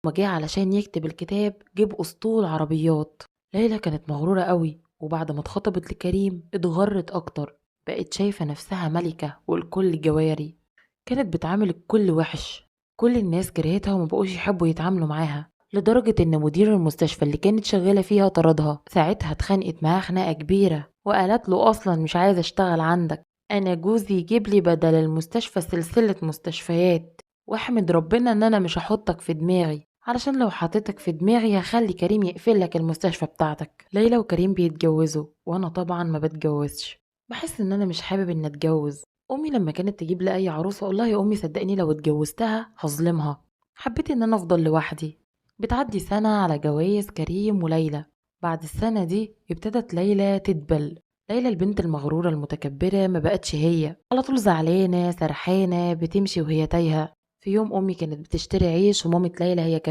ما جه علشان يكتب الكتاب جيب أسطول عربيات. ليلى كانت مغرورة قوي، وبعد ما اتخطبت لكريم اتغرت أكتر، بقت شايفة نفسها ملكة والكل جواري. كانت بتعامل الكل وحش، كل الناس كرهتها وما بقوش يحبوا يتعاملوا معاها، لدرجة إن مدير المستشفى اللي كانت شغالة فيها طردها. ساعتها اتخانقت معاه خناقة كبيرة وقالت له أصلا مش عايزة أشتغل عندك، أنا جوزي يجيب لي بدل المستشفى سلسلة مستشفيات، واحمد ربنا إن أنا مش هحطك في دماغي، علشان لو حطيتك في دماغي هخلي كريم يقفل لك المستشفى بتاعتك. ليلى وكريم بيتجوزوا، وأنا طبعا ما بتجوزش، بحس إن أنا مش حابب إن أتجوز. أمي لما كانت تجيب لي أي عروسة أقول لها يا أمي صدقني لو اتجوزتها هظلمها. حبيت إن أنا أفضل لوحدي. بتعدي سنة على جواز كريم وليلى. بعد السنة دي ابتدت ليلى تدبل. ليلى البنت المغرورة المتكبرة ما بقتش هي، على طول زعلانة سرحانة بتمشي وهي تايهة. في يوم أمي كانت بتشتري عيش ومامة ليلى هي كمان